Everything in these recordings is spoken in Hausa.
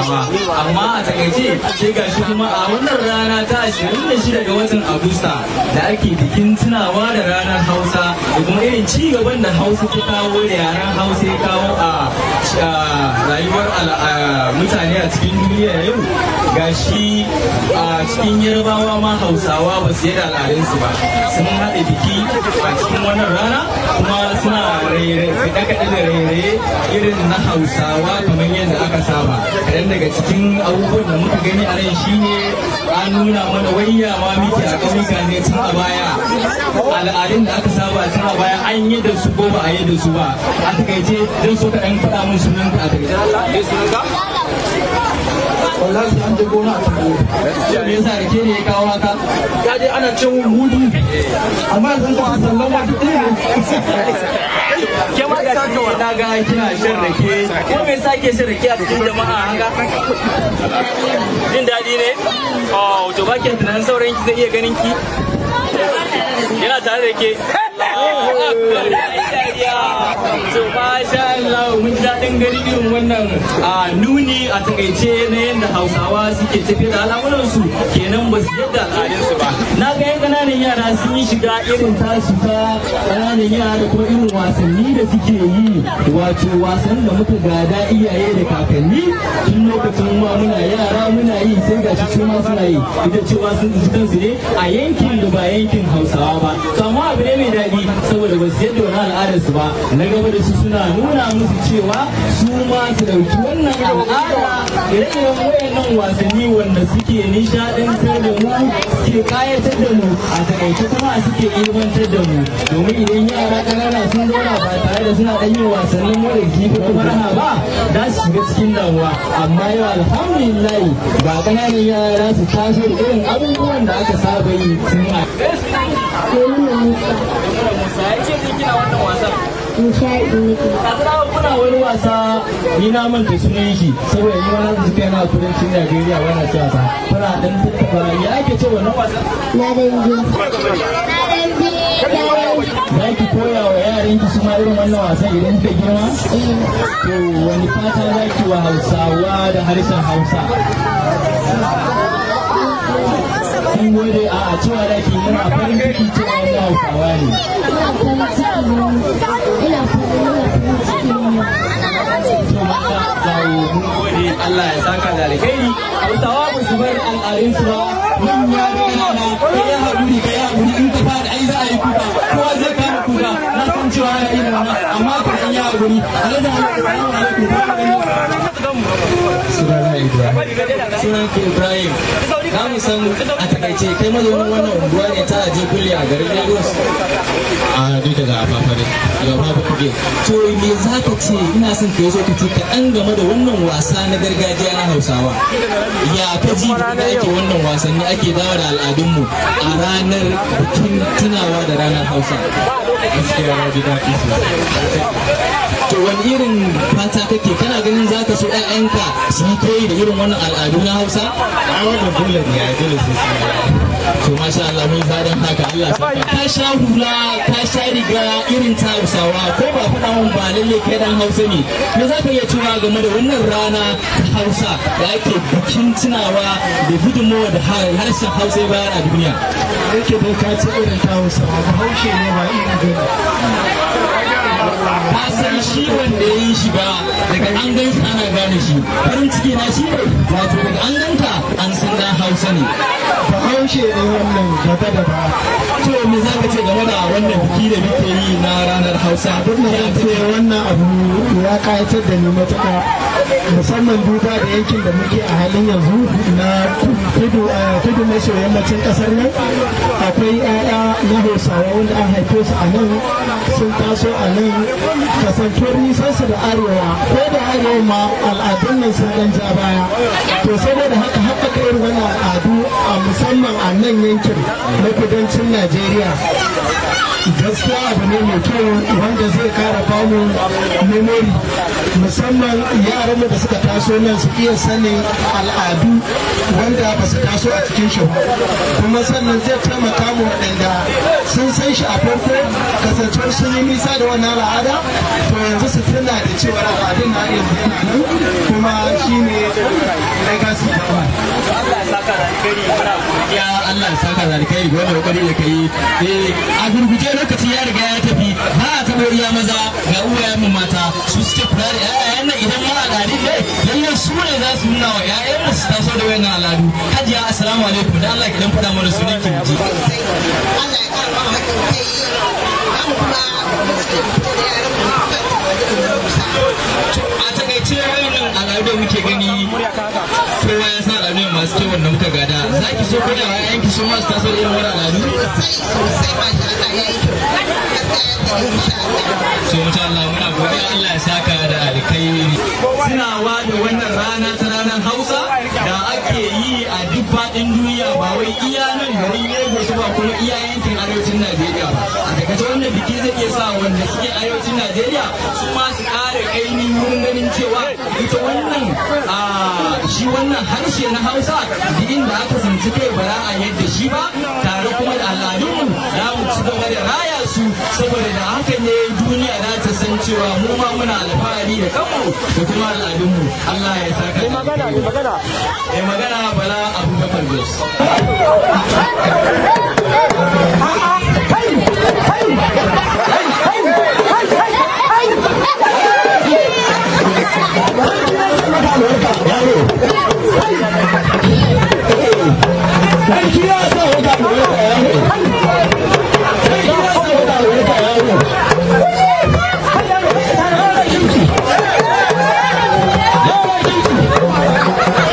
Hausawa. Amma a takaice sai gashi kuma a wannan rana ta 26 ga watan Agusta da ake bikin tunawa da ranar Hausa da kuma irin ci gaban da Hausa ta kawo da yaren Hausa ya kawo a rayuwar mutane a cikin duniya yau, gashi a cikin Yarbawa ma Hausawa ba su yada al'adunsu ba, sun haɗa biki a cikin wannan rana kuma suna kaɗe-kaɗe da rairaye irin na Hausawa kamar yadda aka saba. Kaɗan daga cikin abubuwan da muka gani a nan shine an nuna mana wayya ma muke a ƙauyuka ne tun a baya, al'adun da aka saba tun a baya an yi da su ko ba a yi da su ba. A takaice zan so ka ɗan faɗa mun sunanka a takaice. Allah, me sunanka? Wallahi an je gona a tabo. Me yasa rake ne ya kawo haka? Ya dai ana ce mun mudu, amma yanzu ka sallan wata ɗaya ne. Ke ma ga shi na ga kina shan rake, ko me yasa ke shan rake a cikin jama'a haka? Jin daɗi ne? Oh, to ba ki tunanin saurayin ki zai iya ganin ki? Yana tare da ke? To masha Allah, mun ji daɗin gani irin wannan a nuni a takaice na yadda Hausawa suke tafiya da al'amuransu kenan, ba su yadda al'adunsu ba. Na ga yan ƙananan yara sun yi shiga irin tasu ta ƙananan yara da kuma irin wasanni da suke yi, wato wasan da muka gada iyaye da kakanni tun lokacin ma muna yara muna yi, sai gashi su ma suna yi, ita cewa sun tsinci kansu ne a yankin da ba yankin Hausawa ba. To amma abu ne mai daɗi saboda ba su yadda wani al'adarsu ba, na gaba da su suna nuna musu cewa su ma su ɗauki wannan al'ada, ire-iren wayannan wasanni wanda suke nishaɗantar da mu, suke ƙayatar da mu, a takaice kuma suke ilmantar da mu. Domin idan yara ƙanana sun zauna ba tare da suna ɗan yin wasannin motsa jiki ko kuma raha ba, za su shiga cikin damuwa. Amma yau alhamdulillah ba ƙananan yara su taso da irin abubuwan da aka saba yi tun a. Musa ya ce kina wannan wasan. Nishaɗi nake. Kazara kuna wani wasa, ni na manta sunan shi saboda ni wani zuka yana kudancin Najeriya wani cewa ta kuna dan tattaba, ya ake ce wannan wasan? Na dambe. Na dambe. Za ki koya wa yaran ki su ma irin wannan wasan idan kika girma? To wani fata za ki wa Hausawa da harshen Hausa? Mun gode. A cewa da ki muna farin ciki cewa mu Hausawa ne. Ina farin ciki. Ina farin ciki. To masha Allah, mun gode, Allah ya saka da alkhairi. Hausawa ba su bar al'adunsu ba, manya da ƙanana. Kai ya haƙuri, kai ya haƙuri, in ka fara ai za a yi kuka, kowa zai kama kuka. Na san cewa ana irin wannan, amma ka san ya haƙuri. Alhaji, assalamu alaikum. Sunana Ibrahim. Sunan ka Ibrahim. Za mu san a takaice kai mazaunin wannan unguwa ne ta Aje Kulle a garin Lagos? A duk daga Afafa ne. Daga Afafa kuke. To me za ka ce, ina son ka yi so ka ce kaɗan game da wannan wasa na gargajiya na Hausawa. Ya ka ji da ake wannan wasanni, ake dawo da al'adunmu a ranar bikin tunawa da ranar Hausa? Gaskiya na ji daɗi sosai. To wani irin fata kake, kana ganin za ka so 'ya'yanka su yi koyi da irin wannan al'adu na Hausa? A wannan dole ne, ai dole sai sun yi. To masha Allah, mun fadan haka, Allah saka. Ka sha hula, ka sha riga irin ta Hausawa, ko ba faɗa mun ba lalle kai dan Hausa ne. Me za ka iya cewa game da wannan rana ta Hausa da ake bikin tunawa da gudunmawa da harshen Hausa ya bayar a duniya? Yake dai ka ce irin ta Hausawa, Bahaushe ne ba irin gani. Ka san shi wanda ya yi shiga, daga an gan shi ana gane shi. Farin ciki na shi ne wato daga an ganka an san dan Hausa ne. Bahaushe ne wannan gaba da ba. To me za ka ce game da wannan biki da muke yi na ranar Hausa? Abin da zan ce, wannan abu ya kayatar da ni matuƙa, musamman duba da yankin da muke a halin yanzu na kudu maso yammacin ƙasar nan, akwai 'ya'ya na Hausawa wanda an haife su a nan, sun taso a nan, kasantuwar nisan su da arewa, ko da arewa ma al'adun nan sun dan ja baya. To saboda haka haɓaka irin wannan al'adu a musamman a nan yankin na kudancin Najeriya gaskiya abu ne mai kyau wanda zai kara bamu memory, musamman yaranmu da suka taso nan su iya sanin al'adu wanda ba su taso a cikin shi ba. Kuma sannan zai taimaka mu waɗanda sun san shi a farko, kasancewar sun yi nisa da wannan al'ada, to yanzu su tuna da cewar al'adun na yanzu yana nan, kuma shine alkhairi, muna godiya, Allah ya saka da alkhairi ga wannan kokari da kai. A gurguje lokaci ya riga ya tafi, ba a tabo iya maza, ga uwayen mu mata su suke kula da ƴaƴayen nan. Idan ma al'adun ne lallai su ne za su nuna wa ƴaƴan mu su taso da wayannan al'adu. Hajiya, assalamu alaikum, dan Allah ki dan faɗa mana sunan ki mu ji. Allah ya kara mana haɗin kai, mu kuma fito da yaran mu. A takaice wayannan al'adu da muke gani, kowa ya san al'adu masu kyau wanda muka gada. Za ki so koya wa ƴaƴanki su ma su taso da irin wannan al'adu? Sosai sosai, masha Allah, ya yi kyau gaskiya, ya tsare insha Allah. So insha Allah muna godiya, Allah ya saka da alkhairi. Tunawa da wannan rana ta ranar Hausa da ake yi a duk faɗin duniya, ba wai iya nan garin Lagos ba kuma iya yankin arewacin Najeriya ba. A takaice wannan biki zai iya sa wanda suke arewacin Najeriya su ma su ƙara ƙaimi wurin ganin cewa ita wannan a shi wannan harshe na Hausa, duk inda aka tsinci kai ba za a yadda shi ba, tare kuma da al'adunmu za mu ci gaba da raya su, saboda da haka ne duniya za ta san cewa mu ma muna alfahari da kanmu da kuma al'adunmu. Allah ya saka. Mai magana, mai magana. Mai magana Bala Abubakar Jos. Sarki ya sa wata albarka yaro. Sarki ya sa wata albarka yaro. Yaro kimci. Yaro kimci.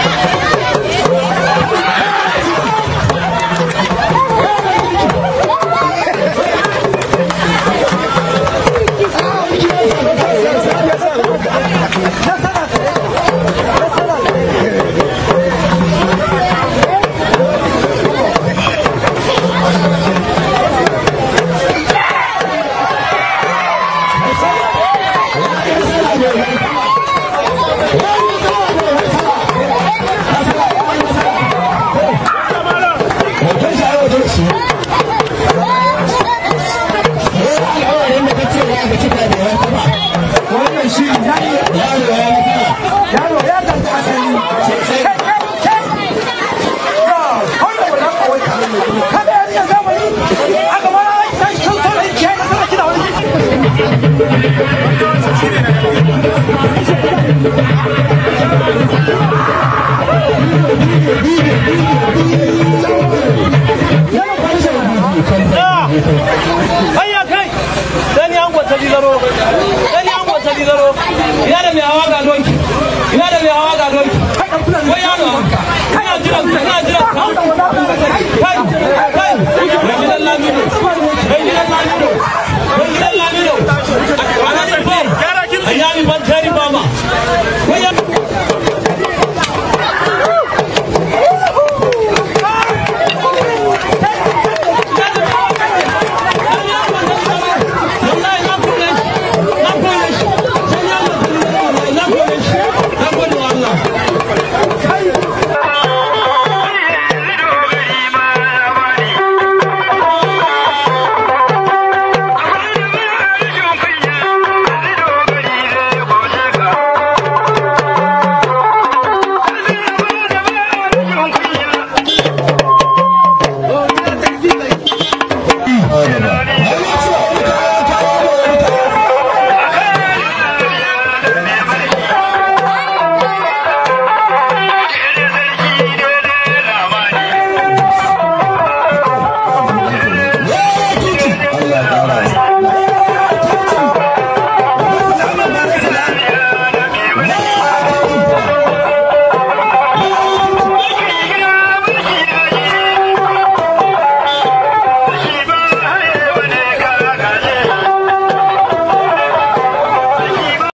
Hoton shi a wajen su. Alƙawarin da kace za ka cika da ya taba. Wannan shi yaro ya yi nasara. Yaro ya karɓi asali. Kada yarinya zamani aka ma ta kan saurayi ki yi nasara kina wani. Hayya kai! Sani angon sali zaro. Sani angon sali zaro. Ina da mai hawa ga doki. Ina da mai hawa ga doki.